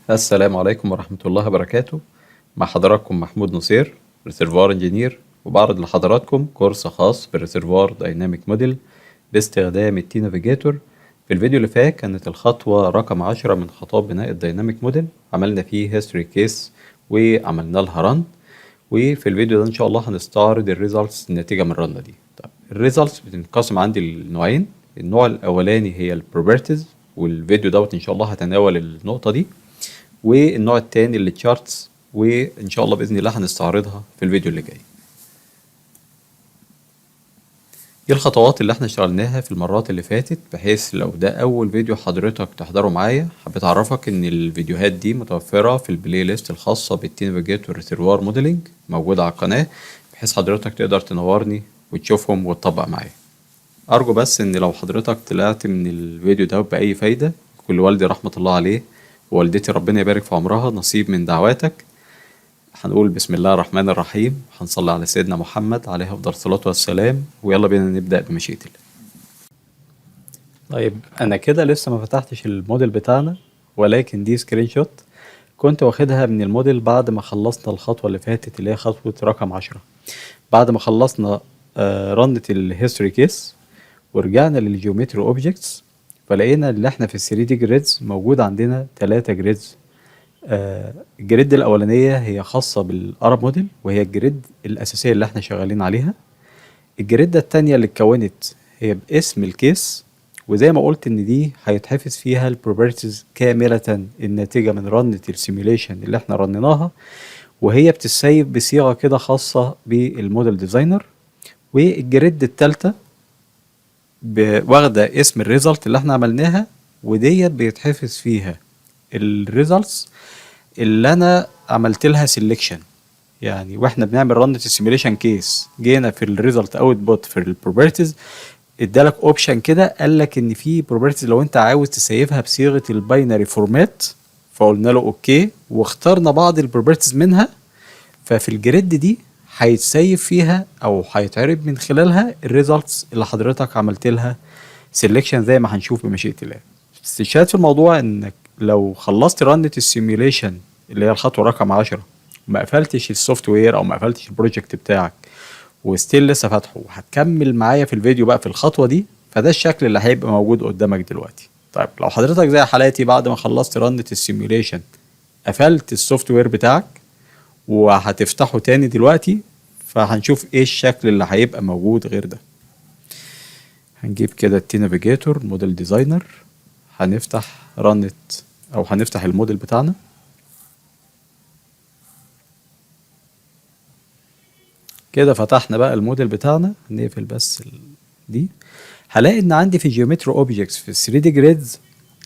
السلام عليكم ورحمة الله وبركاته. مع حضراتكم محمود نصير، reservoir engineer، وبعرض لحضراتكم كورس خاص بال reservoir dynamic model باستخدام ال tNavigator. في الفيديو اللي فات كانت الخطوة رقم 10 من خطوات بناء ال dynamic model، عملنا فيه history case وعملنا لها run. وفي الفيديو ده ان شاء الله هنستعرض ال results، النتيجة من ال run دي. طب ال results بتنقسم عندي لنوعين. النوع الاولاني هي ال properties، والفيديو دوت ان شاء الله هتناول النقطة دي، والنوع التاني اللي charts، وان شاء الله باذن الله هنستعرضها في الفيديو اللي جاي. ايه الخطوات اللي احنا اشتغلناها في المرات اللي فاتت، بحيث لو ده اول فيديو حضرتك تحضره معايا، حبيت اعرفك ان الفيديوهات دي متوفرة في ال playlist الخاصة بال tNavigator reservoir modeling، موجودة على القناة، بحيث حضرتك تقدر تنورني وتشوفهم وتطبق معايا. ارجو بس ان لو حضرتك طلعت من الفيديو ده بأي فايدة، كل والدي رحمة الله عليه ووالدتي ربنا يبارك في عمرها نصيب من دعواتك. هنقول بسم الله الرحمن الرحيم، هنصلي على سيدنا محمد عليه افضل الصلاة والسلام، ويلا بينا نبدأ بمشيئة الله. طيب انا كده لسه ما فتحتش الموديل بتاعنا، ولكن دي screenshot كنت واخدها من الموديل بعد ما خلصنا الخطوة اللي فاتت اللي هي خطوة رقم 10. بعد ما خلصنا run ة ال history case ورجعنا لل geometry objects، فلقينا ان احنا في ال 3D grids موجود عندنا 3 grids. ال grid الاولانيه هي خاصه بال Arab model، وهي ال grid الاساسيه اللي احنا شغالين عليها. ال grid التانية اللي اتكونت هي باسم ال case، وزي ما قلت ان دي هيتحفظ فيها ال properties كامله الناتجه من run ة ال simulation اللي احنا رنيناها، وهي بتت save بصيغه كده خاصه بال model designer. وال grid التالتة واخده اسم ال result اللي احنا عملناها، وديت بيتحفظ فيها ال results اللي انا عملت لها selection. يعني واحنا بنعمل run ال simulation case، جينا في ال result output في ال properties ادالك option كده، قال لك ان في properties لو انت عاوز ت save ها بصيغه ال binary format، فقلنا له okay واخترنا بعض ال properties منها. ففي ال grid دي هيت save فيها او هيتعرض من خلالها ال results اللي حضرتك عملت لها selection، زي ما هنشوف بمشيئه الله. استشهاد في الموضوع انك لو خلصت run ة ال simulation اللي هي الخطوه رقم 10 وما قفلتش ال software او ما قفلتش ال project بتاعك و still لسه فاتحه وهتكمل معايا في الفيديو بقى في الخطوه دي، فده الشكل اللي هيبقى موجود قدامك دلوقتي. طيب لو حضرتك زي حالاتي بعد ما خلصت run ة ال simulation قفلت ال software بتاعك وهتفتحه تاني دلوقتي، فهنشوف ايه الشكل اللي هيبقى موجود غير ده. هنجيب كده ال tNavigator model designer، هنفتح run ة او هنفتح الموديل بتاعنا. كده فتحنا بقى الموديل بتاعنا، نقفل بس دي. هلاقي ان عندي في geometry objects في 3D grids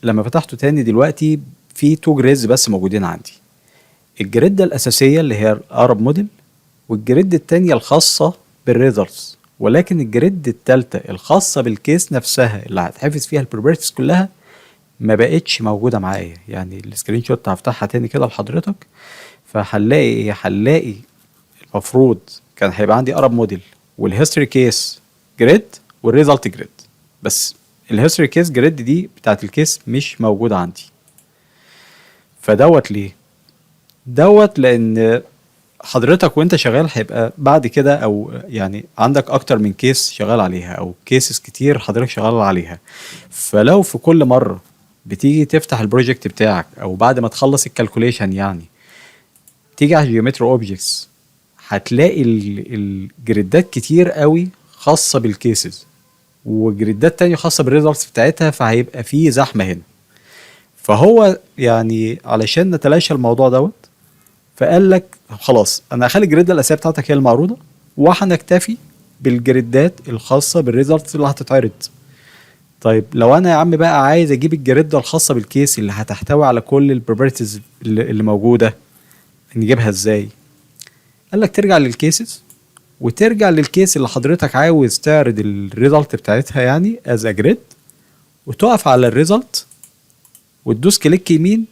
لما فتحته تاني دلوقتي في 2 grids بس موجودين عندي. ال grid الاساسيه اللي هي ال Arab model، وال grid التانية الخاصة بال results، ولكن ال grid التالتة الخاصة بال case نفسها اللي هتحفظ فيها ال properties كلها ما بقتش موجودة معايا. يعني ال screenshot هفتحها تاني كده لحضرتك، فهنلاقي ايه؟ هنلاقي المفروض كان هيبقى عندي Arab model وال history case grid وال result grid، بس ال history case grid دي بتاعت ال case مش موجودة عندي. فدوت ليه؟ دوت لان حضرتك وانت شغال هيبقى بعد كده او يعني عندك اكتر من case شغال عليها او cases كتير حضرتك شغال عليها، فلو في كل مرة بتيجي تفتح ال project بتاعك او بعد ما تخلص ال calculation يعني تيجي على geometry objects هتلاقي ال grid ات كتير قوي خاصة بال cases و grid ات تانية خاصة بال results بتاعتها، فهيبقى في زحمة هنا. فهو يعني علشان نتلاشى الموضوع دوت فقال لك خلاص انا هخلي ال grid الاساسيه بتاعتك هي المعروضه، وهنكتفي بال grid ات الخاصه بال results اللي هتتعرض. طيب لو انا يا عم بقى عايز اجيب ال grid الخاصه بال case اللي هتحتوي على كل ال properties اللي موجوده، نجيبها ازاي؟ قال لك ترجع لل cases وترجع لل case اللي حضرتك عاوز تعرض ال result بتاعتها يعني as a grid، وتقف على ال result وتدوس click يمين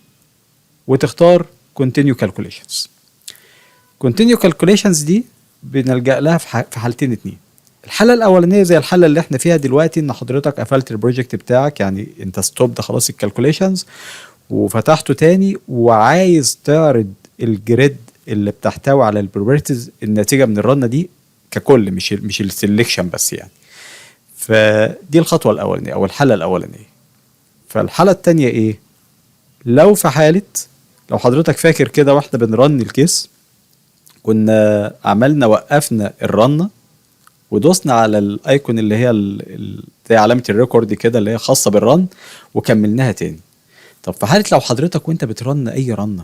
وتختار continue calculations. continue calculations دي بنلجأ لها في حالتين اتنين. الحالة الأولانية زي الحالة اللي احنا فيها دلوقتي، إن حضرتك قفلت ال project بتاعك، يعني أنت stopped خلاص ال calculations وفتحته تاني وعايز تعرض ال grid اللي بتحتوي على ال properties الناتجة من ال run دي ككل، مش ال selection بس يعني. فدي الخطوة الاولانية او الحالة الاولانيه. فالحاله التانية ايه؟ لو في حاله، لو حضرتك فاكر كده واحنا بن run ال case، كنا عملنا وقفنا ال run ودوسنا على ال icon اللي هي زي علامة ال record كده اللي هي خاصة بال run وكملناها تاني. طب في حاله لو حضرتك وانت بت run اي run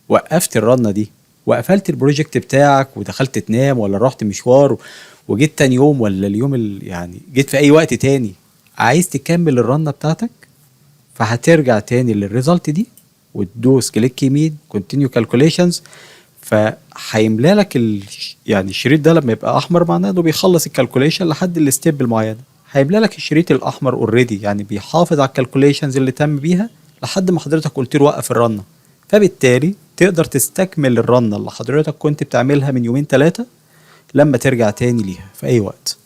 وقفت ال run دي وقفلت ال project بتاعك ودخلت تنام ولا رحت مشوار وجيت تاني يوم ولا اليوم يعني جيت في اي وقت تاني عايز تكمل ال run بتاعتك، فهترجع تاني لل result دي وتدوس click يمين continue calculations، فهيملى لك يعني الشريط ده لما يبقى احمر معناه انه بيخلص ال calculation لحد ال step المعينه. هيملى لك الشريط الاحمر already، يعني بيحافظ على ال calculations اللي تم بيها لحد ما حضرتك قلت له وقف ال run، فبالتالي تقدر تستكمل ال run اللي حضرتك كنت بتعملها من يومين ثلاثة لما ترجع تاني ليها في اي وقت.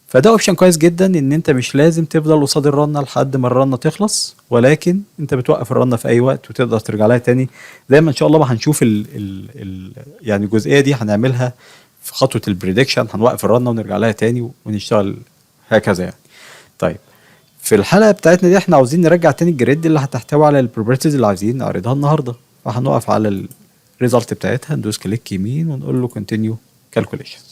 فده option كويس جدا، ان انت مش لازم تفضل قصاد ال run لحد ما ال run تخلص، ولكن انت بتوقف ال run في اي وقت وتقدر ترجع لها تاني، زي ما ان شاء الله ما هنشوف ال ال ال يعني الجزئية دي هنعملها في خطوة ال prediction، هنوقف ال run ونرجع لها تاني ونشتغل هكذا يعني. طيب في الحلقة بتاعتنا دي احنا عاوزين نرجع تاني ال grid اللي هتحتوي على ال properties اللي عايزين نعرضها النهارده، فهنقف على ال result بتاعتها، ندوس click يمين ونقول له continue calculations.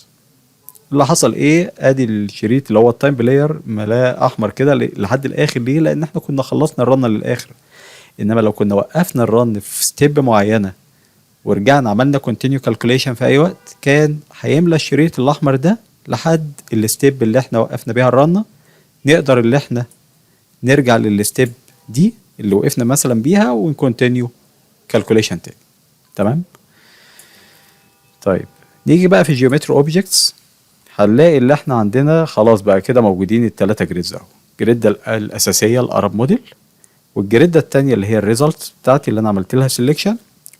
اللي حصل ايه؟ ادي الشريط اللي هو ال time player ملاه احمر كده لحد الاخر. ليه؟ لان احنا كنا خلصنا ال run للاخر. انما لو كنا وقفنا ال run في step معينة ورجعنا عملنا continue calculation في اي وقت، كان هيملى الشريط الاحمر ده لحد ال step اللي احنا وقفنا بيها ال run. نقدر اللي احنا نرجع لل step دي اللي وقفنا مثلا بيها ون continue calculation تاني. تمام. طيب نيجي بقى في geometry objects، هنلاقي اللي احنا عندنا خلاص بقى كده موجودين التلاتة grids اهو، grid الاساسية ال Arab model، وال grid التانية اللي هي ال result بتاعتي اللي انا عملت لها selection،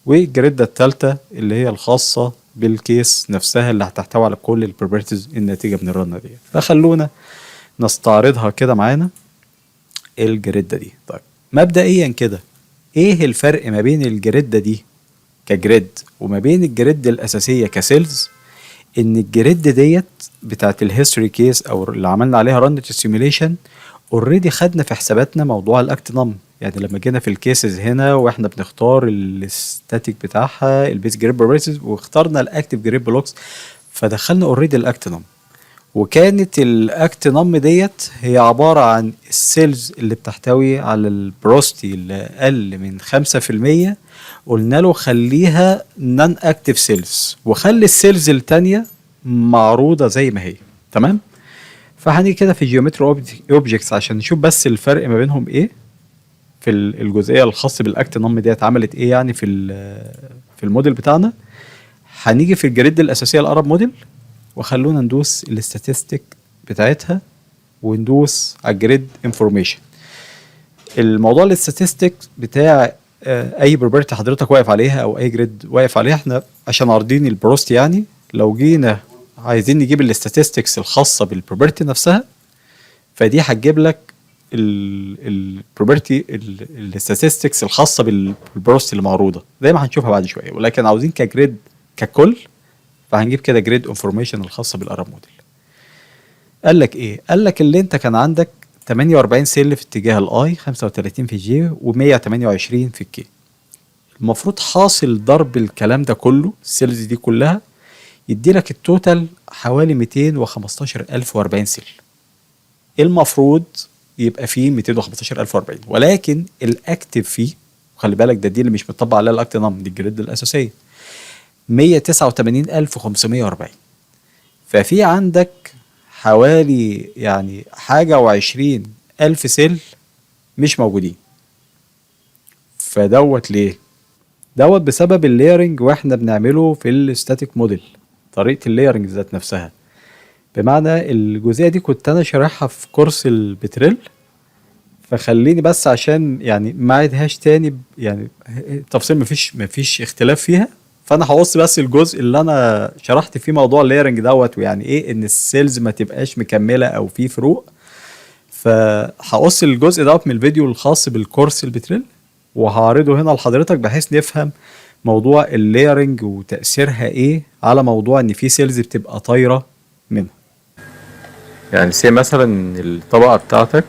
وال grid التالتة اللي هي الخاصة بال case نفسها اللي هتحتوي على كل ال properties الناتجة من ال run دي. فخلونا نستعرضها كده معانا ال grid دي. طيب مبدئيا كده ايه الفرق ما بين ال grid دي ك grid وما بين ال grid الاساسية ك cells؟ ان ال grid ديت بتاعت ال history case او اللي عملنا عليها run simulation already خدنا في حساباتنا موضوع ال actnum. يعني لما جينا في ال cases هنا واحنا بنختار ال static بتاعها ال base grid properties واخترنا ال active grid blocks، فدخلنا already ال actnum، وكانت ال actnum ديت هي عبارة عن ال cells اللي بتحتوي على ال porosity اللي أقل من 5%، قلنا له خليها non active cells وخلي ال cells التانية معروضة زي ما هي. تمام. فهنيجي كده في geometry objects عشان نشوف بس الفرق ما بينهم ايه في الجزئية الخاصة بال actnum ديت عملت ايه يعني في الموديل بتاعنا. هنيجي في ال grid الاساسية ال Arab model، وخلونا ندوس ال statistic بتاعتها وندوس على ال grid information. الموضوع ال statistic بتاع اي property حضرتك واقف عليها او اي grid واقف عليها، احنا عشان عارضين ال porosity يعني لو جينا عايزين نجيب ال statistics الخاصة بال property نفسها، فدي هتجيب لك ال property ال statistics الخاصة بال porosity اللي معروضة زي ما هنشوفها بعد شويه. ولكن عاوزين ك grid ككل، فهنجيب كده grid information الخاصة بال Arab model. قال لك ايه؟ قال لك اللي انت كان عندك 48 cell في اتجاه ال i، 35 في j، و128 في ال k. المفروض حاصل ضرب الكلام ده كله ال cells دي كلها يدي لك ال total حوالي 215040 cell. المفروض يبقى فيه 215040، ولكن ال active فيه، وخلي بالك ده دي اللي مش متطبق عليها ال actnum، دي ال grid الاساسيه، 189540. ففي عندك حوالي يعني حاجة و20 ألف cell مش موجودين. فدوت ليه؟ دوت بسبب ال layering واحنا بنعمله في ال static model، طريقة ال layering ذات نفسها. بمعنى الجزئية دي كنت أنا شارحها في كورس ال Petrel، فخليني بس عشان يعني ما اعيدهاش تاني، يعني التفصيل مفيش اختلاف فيها، فانا هقص بس الجزء اللي انا شرحت فيه موضوع ال layering دوت، ويعني ايه ان ال cells ما تبقاش مكملة او في فروق. فهقص الجزء دوت من الفيديو الخاص بالكورس ال Petrel. وهعرضه هنا لحضرتك بحيث نفهم موضوع ال layering وتأثيرها ايه على موضوع ان في cells بتبقى طايرة منها. يعني say مثلا الطبقة بتاعتك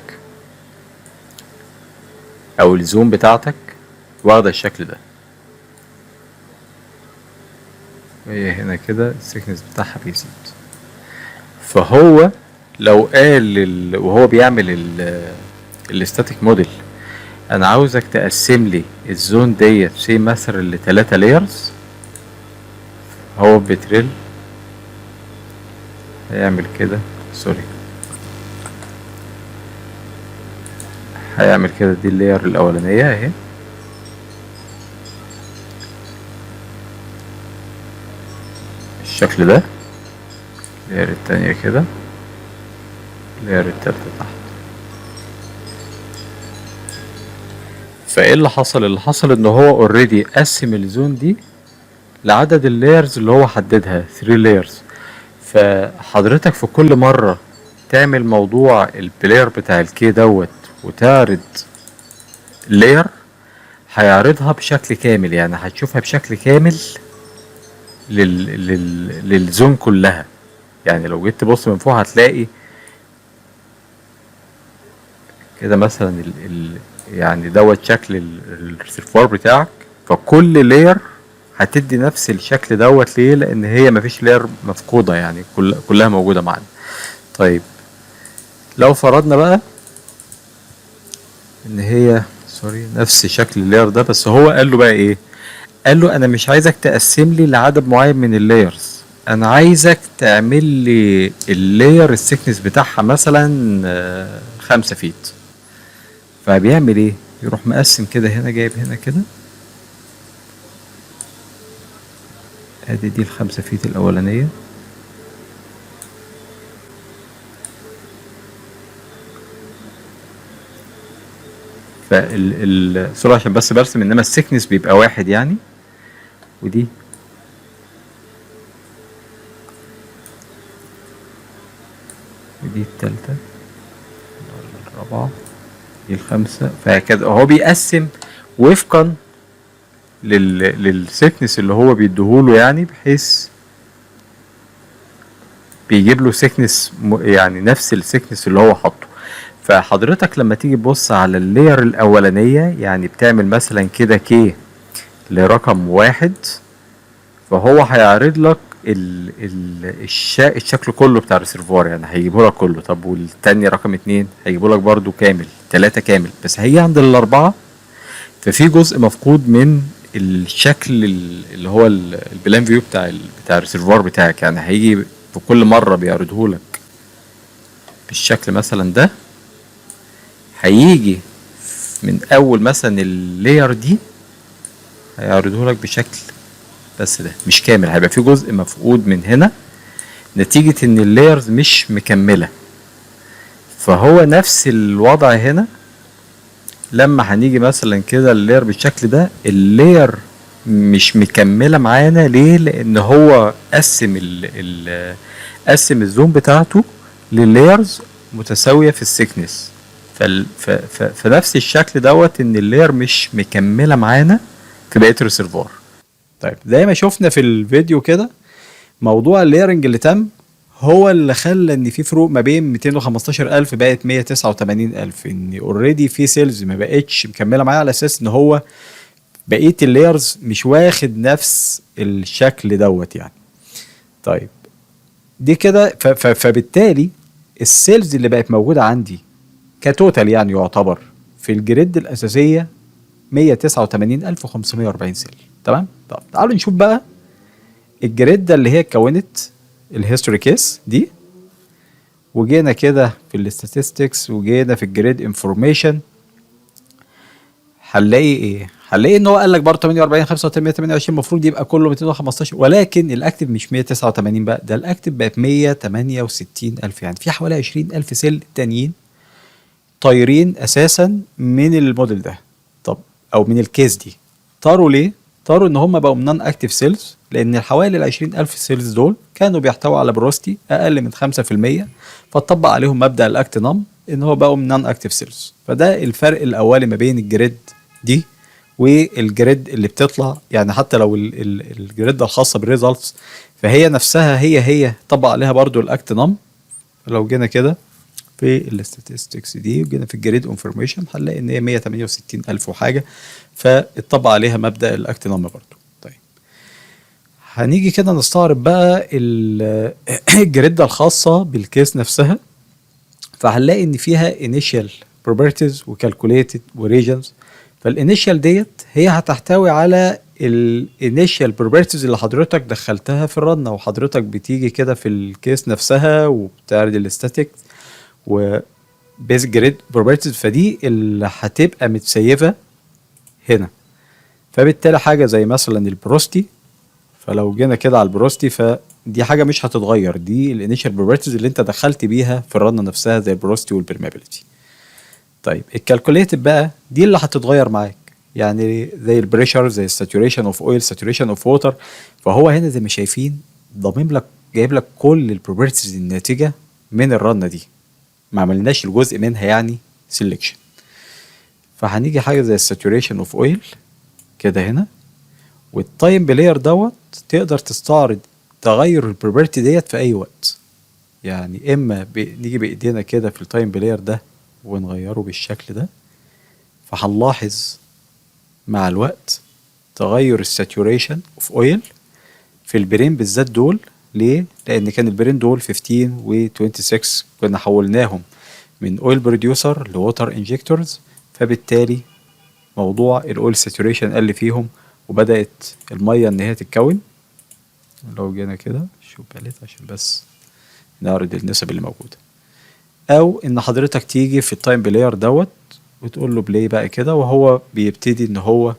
او ال zone بتاعتك واخدة الشكل ده، وهي هنا كده ال thickness بتاعها بيزيد. فهو لو قال وهو بيعمل ال static model انا عاوزك تقسم لي ال zone ديت say مثلا لتلاتة layers، هو Petrel هيعمل كده، sorry، هيعمل كده. دي ال layer الاولانية اهي، الشكل ده، ال layer التانية كده، ال layer التالتة تحت. فايه اللي حصل؟ اللي حصل ان هو already قسم ال zone دي لعدد ال layers اللي هو حددها 3 layers. فحضرتك في كل مرة تعمل موضوع ال player بتاع ال K دوت وتعرض layer هيعرضها بشكل كامل، يعني هتشوفها بشكل كامل لل zone كلها. يعني لو جيت تبص من فوق هتلاقي كده مثلا يعني دوت شكل ال reservoir بتاعك، فكل layer هتدي نفس الشكل دوت. ليه؟ لان هي مفيش layer مفقودة، يعني كلها موجودة معانا. طيب لو فرضنا بقى ان هي sorry نفس شكل ال layer ده، بس هو قال له بقى ايه؟ قال له انا مش عايزك تقسم لي لعدد معين من ال layers، انا عايزك تعمل لي ال layer ال thickness بتاعها مثلا 5 feet. فبيعمل ايه؟ يروح مقسم كده هنا، جايب هنا كده، ادي دي ال5 feet الاولانية، sorry عشان بس برسم، انما ال thickness بيبقى واحد يعني، ودي ودي التالتة الرابعة، دي الخامسة، فهكذا. هو بيقسم وفقا لل thickness اللي هو بيديهوله، يعني بحيث بيجيب له thickness يعني نفس ال thickness اللي هو حاطه. فحضرتك لما تيجي تبص على ال layer الأولانية، يعني بتعمل مثلا كده K لرقم 1، فهو هيعرض لك الشكل كله بتاع ال reservoir، يعني هيجيبه لك كله. طب والتانية رقم 2 هيجيبه لك برضو كامل، 3 كامل، بس هيجي عند ال4 ففي جزء مفقود من الشكل اللي هو ال plan view بتاع ال reservoir بتاعك. يعني هيجي في كل مرة بيعرضه لك بالشكل مثلا ده، هيجي من أول مثلا ال layer دي هيعرضه لك بشكل بس ده مش كامل، هيبقى في جزء مفقود من هنا نتيجة ان ال layers مش مكملة. فهو نفس الوضع هنا لما هنيجي مثلا كده ال layer بالشكل ده، ال layer مش مكملة معانا. ليه؟ لان هو قسم ال zone بتاعته لل layers متساوية في ال thickness، فنفس الشكل دوت ان ال layer مش مكملة معانا في بقية ال reservoir. طيب زي ما شفنا في الفيديو كده، موضوع ال layering اللي تم هو اللي خلى ان في فروق ما بين 215,000 بقت 189,000، ان already في cells ما بقتش مكمله معايا على اساس ان هو بقيه ال layers مش واخد نفس الشكل دوت يعني. طيب دي كده فبالتالي ال cells اللي بقت موجوده عندي ك total يعني يعتبر في ال grid الاساسيه 189,540 cell. تمام؟ طب تعالوا نشوف بقى ال grid اللي هي اتكونت ال history case دي، وجينا كده في ال statistics وجينا في ال grid information، هنلاقي ايه؟ هنلاقي ان هو قال لك برضه 48 85 128، المفروض يبقى كله 215، ولكن ال active مش 189 بقى، ده ال active بقت 168,000، يعني في حوالي 20,000 cell تانيين طايرين اساسا من الموديل ده. طب او من ال case دي طاروا ليه؟ طاروا ان هم بقوا non active cells، لان حوالي ال 20,000 cells دول كانوا بيحتووا على porosity اقل من 5%، فاتطبق عليهم مبدا ال ACT NUM ان هو بقوا non active cells. فده الفرق الاولي ما بين ال grid دي وال grid اللي بتطلع، يعني حتى لو ال grid الخاصة بال results فهي نفسها هي هي طبق عليها برضو ال actnum. لو جينا كده في ال statistics دي وجينا في ال grid information هنلاقي ان هي 168 الف وحاجه، فاتطبق عليها مبدا ال actnum برضو. طيب، هنيجي كده نستعرض بقى ال grid الخاصة بال case نفسها، فهنلاقي ان فيها initial properties و calculated و regions. فال initial ديت هي هتحتوي على ال initial properties اللي حضرتك دخلتها في ال run، وحضرتك بتيجي كده في ال case نفسها وبتعرض ال static و basic grid properties، فدي اللي هتبقى متسيفه هنا. فبالتالي حاجة زي مثلا ال porosity، فلو جينا كده على ال porosity فدي حاجة مش هتتغير، دي ال initial properties اللي انت دخلت بيها في ال run نفسها زي ال porosity وال permeability. طيب، ال calculated بقى دي اللي هتتغير معاك، يعني زي ال pressure، زي ال saturation of oil، saturation of water. فهو هنا زي ما شايفين ضامن لك، جايب لك كل ال properties الناتجة من ال run دي، ما عملناش الجزء منها يعني selection. فهنيجي حاجة زي ال saturation of oil كده هنا، وال time player دوت تقدر تستعرض تغير ال property ديت في اي وقت، يعني اما نيجي بايدينا كده في ال time player ده ونغيره بالشكل ده، فهنلاحظ مع الوقت تغير ال saturation of oil في البيرين بالذات دول. ليه؟ لان كان البيرين دول 15 و 26 كنا حولناهم من oil producer ل water injectors، فبالتالي موضوع ال oil saturation قل فيهم وبدأت المية ان هي تتكون. لو جينا كده show palette عشان بس نعرض النسب اللي موجودة، او ان حضرتك تيجي في ال time player دوت وتقول له play بقى كده، وهو بيبتدي ان هو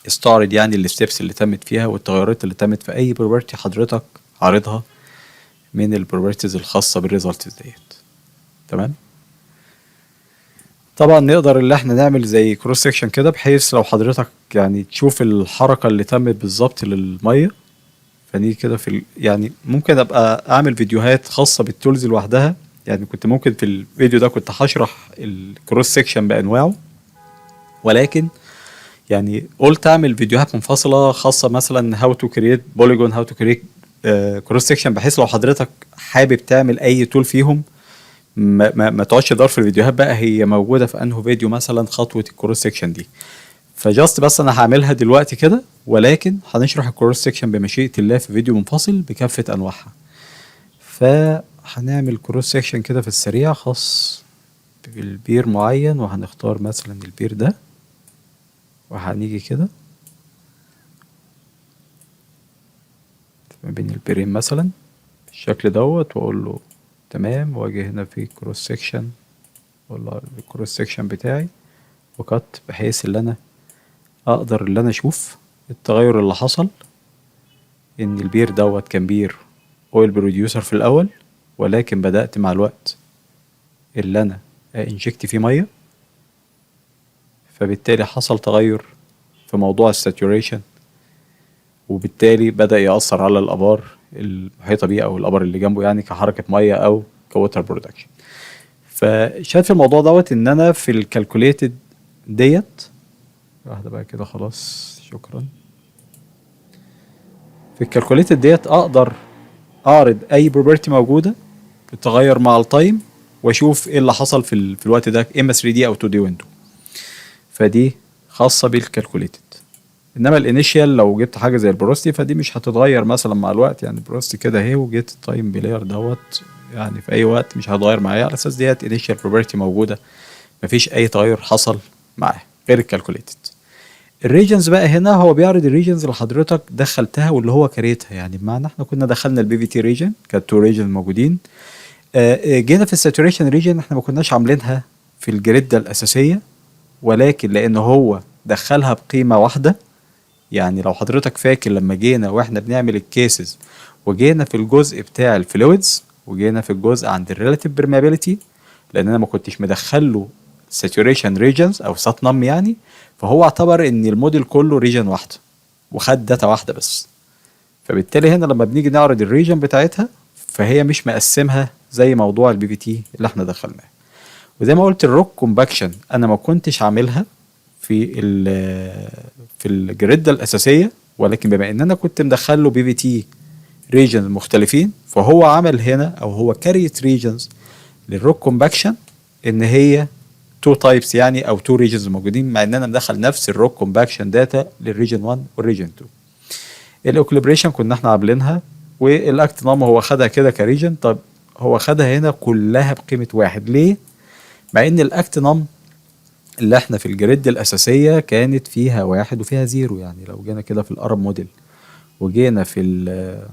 يستعرض يعني ال steps اللي تمت فيها والتغيرات اللي تمت في اي property حضرتك عارضها من ال properties الخاصة بال results ديت. تمام، طبعا نقدر اللي احنا نعمل زي cross section كده، بحيث لو حضرتك يعني تشوف الحركة اللي تمت بالظبط للمية. فنيجي كده في يعني ممكن ابقى اعمل فيديوهات خاصة بال tools لوحدها، يعني كنت ممكن في الفيديو ده كنت هشرح ال cross section بانواعه، ولكن يعني قلت اعمل فيديوهات منفصلة خاصة مثلا how to create polygon، how to create cross section، بحيث لو حضرتك حابب تعمل اي tool فيهم ما تقعدش تدور في الفيديوهات بقى هي موجودة في انه فيديو مثلا خطوة ال cross section دي. ف just بس انا هعملها دلوقتي كده، ولكن هنشرح ال cross section بمشيئة الله في فيديو منفصل بكافة انواعها. فهنعمل cross section كده في السريع خاص بالبير معين، وهنختار مثلا البير ده، وهنيجي كده ما بين البيرين مثلا بالشكل دوت، واقول له تمام، واجي هنا في cross section اقول له ال cross section بتاعي و cut، بحيث ان انا اقدر ان انا اشوف التغير اللي حصل، ان البير دوت كان بير oil producer في الاول، ولكن بدأت مع الوقت اللي انا inject فيه مية، فبالتالي حصل تغير في موضوع ال saturation، وبالتالي بدأ يأثر على الآبار المحيطة بيه أو الآبار اللي جنبه، يعني كحركة مية أو ك water production. فشايف في الموضوع دوت إن أنا في ال calculated ديت واحدة بقى كده خلاص، شكرا. في ال calculated ديت أقدر أعرض أي property موجودة بتتغير مع ال time، واشوف ايه اللي حصل في الوقت ده، اما 3D او 2D window. فدي خاصة بال calculated. انما ال initial لو جبت حاجة زي ال porosity فدي مش هتتغير مثلا مع الوقت، يعني ال porosity كده اهي، وجيت ال time player دوت يعني في اي وقت مش هتغير معايا، على اساس ديت initial property موجودة مفيش اي تغير حصل معاها غير ال calculated. ال regions بقى هنا هو بيعرض ال regions اللي حضرتك دخلتها واللي هو create ها، يعني بمعنى احنا كنا دخلنا ال PVT region، كانت two region موجودين. جينا في ال saturation region احنا ما كناش عاملينها في ال grid الاساسيه، ولكن لان هو دخلها بقيمة واحده، يعني لو حضرتك فاكر لما جينا واحنا بنعمل ال cases وجينا في الجزء بتاع ال fluids وجينا في الجزء عند ال relative permeability، لان انا ما كنتش مدخل له saturation regions او sat num يعني، فهو اعتبر ان الموديل كله region واحدة وخد data واحدة بس. فبالتالي هنا لما بنيجي نعرض ال region بتاعتها فهي مش مقسمها زي موضوع ال PVT اللي احنا دخلناه. وزي ما قلت ال rock compaction انا ما كنتش عاملها في في ال grid الاساسيه، ولكن بما ان انا كنت مدخل له PVT regions مختلفين، فهو عمل هنا او هو create regions لل rock compaction ان هي two types يعني او two regions موجودين، مع ان انا مدخل نفس ال rock compaction data لل region 1 وال region 2. ال equilibration كنا احنا عاملينها، وال actnum هو خدها كده ك region. طب هو خدها هنا كلها بقيمة واحد ليه؟ مع ان ال actnum اللي احنا في ال grid الاساسية كانت فيها واحد وفيها zero. يعني لو جينا كده في ال ARAP model وجينا في ال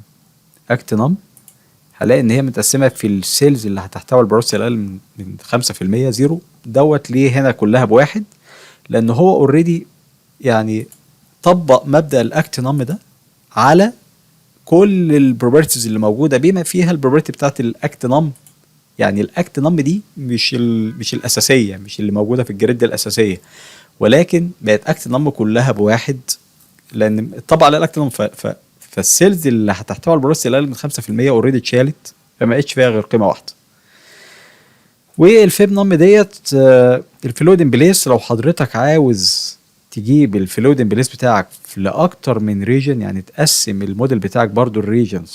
actnum هلاقي ان هي متقسمه في ال cells اللي هتحتوي ال porosity اقل من 5% zero. دوت ليه هنا كلها بواحد؟ لان هو already يعني طبق مبدا ال actnum ده على كل ال properties اللي موجودة بما فيها ال property بتاعت ال actnum. يعني ال actnum دي مش الاساسيه، مش اللي موجودة في ال grid الاساسيه، ولكن بقت actnum كلها بواحد لان اتطبق على ال actnum، فال cells اللي هتحتوي على ال porosity اقل من 5% already اتشالت، فما بقتش فيها غير قيمة واحده. وال fibnum ديت ال fluid in place، لو حضرتك عاوز تجيب ال fluid in place بتاعك لاكتر من region، يعني تقسم الموديل بتاعك برضو ال regions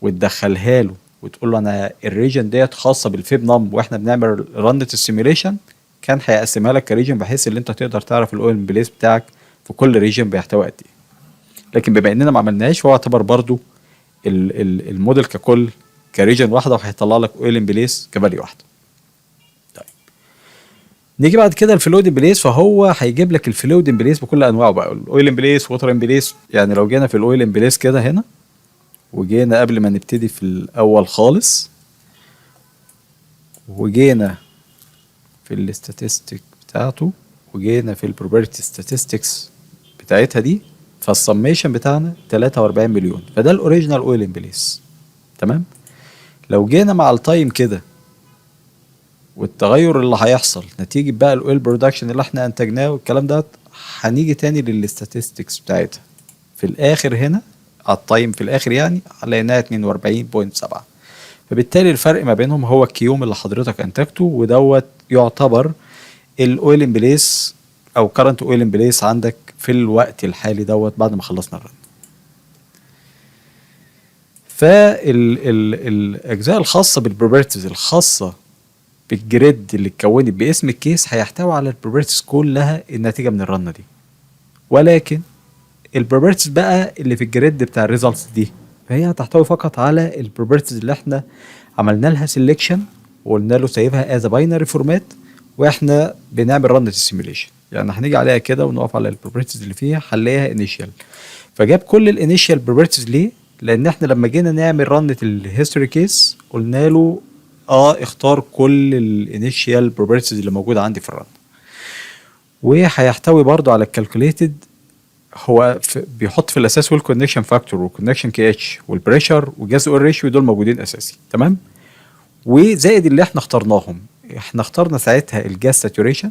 وتدخلها له وتقول له انا ال region ديت خاصة بال fibnum واحنا بنعمل run ال simulation، كان هيقسمها لك ك region بحيث ان انت تقدر تعرف ال oil in place بتاعك في كل region بيحتوي قد ايه. لكن بما اننا ما عملناش، فهو اعتبر برضو الموديل ككل ك region واحدة وهيطلع لك oil in place ك value واحده. طيب، نيجي بعد كده ال fluid in place، فهو هيجيب لك ال fluid in place بكل انواعه بقى، ال oil in place، water in place. يعني لو جينا في ال oil in place كده هنا وجينا قبل ما نبتدي في الاول خالص وجينا في ال statistic بتاعته وجينا في ال property statistics بتاعتها دي، فالسميشن بتاعنا 43 مليون، فده ال original oil in place. تمام، لو جينا مع ال time كده والتغير اللي هيحصل نتيجة بقى ال oil production اللي احنا انتجناه والكلام ده، هنيجي تاني لل statistics بتاعتها في الاخر هنا على ال time في الاخر، يعني لقيناها 42.7. فبالتالي الفرق ما بينهم هو ال cume اللي حضرتك انتجته، ودوت يعتبر ال oil in place او current oil in place عندك في الوقت الحالي دوت بعد ما خلصنا ال run. فالاجزاء الخاصة بال properties الخاصة بال grid اللي اتكونت باسم ال case هيحتوي على ال properties كلها الناتجة من ال run دي، ولكن ال properties بقى اللي في ال grid بتاع ال results دي فهي هتحتوي فقط على ال properties اللي احنا عملنا لها selection وقلنا له save ها as binary format واحنا بنعمل run ال simulation. يعني هنيجي عليها كده ونقف على ال properties اللي فيها هنلاقيها initial، فجاب كل ال initial properties. ليه؟ لان احنا لما جينا نعمل run ال history case قلنا له اختار كل ال initial properties اللي موجودة عندي في ال run. وهيحتوي برضو على ال calculated، هو في بيحط في الاساس well connection factor وال connection KH وال pressure و gas oil ratio، دول موجودين اساسي. تمام، وزائد اللي احنا اخترناهم، احنا اخترنا ساعتها ال gas saturation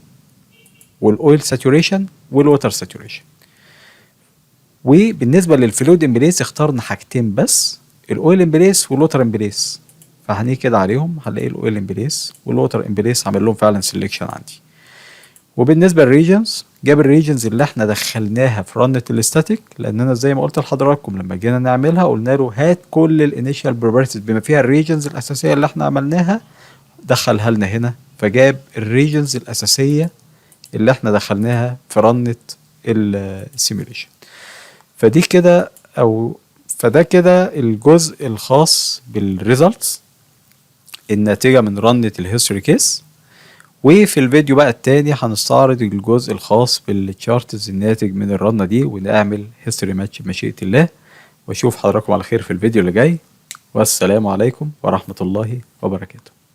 وال oil saturation وال water saturation. وبالنسبة لل fluid in place اخترنا حاجتين بس، ال oil in place وال water in place. فهنيجي كده عليهم هنلاقي ال oil in place وال water in place عامل لهم فعلا selection عندي. وبالنسبة لل regions جاب ال regions اللي احنا دخلناها في run ال static، لاننا زي ما قلت لحضراتكم لما جينا نعملها قلنا له هات كل ال initial properties بما فيها ال regions الاساسية اللي احنا عملناها، دخلها لنا هنا، فجاب ال regions الاساسية اللي احنا دخلناها في run ال simulation. فدي كده او فده كده الجزء الخاص بال results الناتجة من run ال history case. وفي الفيديو بقى التاني هنستعرض الجزء الخاص بال charts الناتج من ال run دي ونعمل history match بمشيئة الله. واشوف حضراتكم على خير في الفيديو اللي جاي، والسلام عليكم ورحمة الله وبركاته.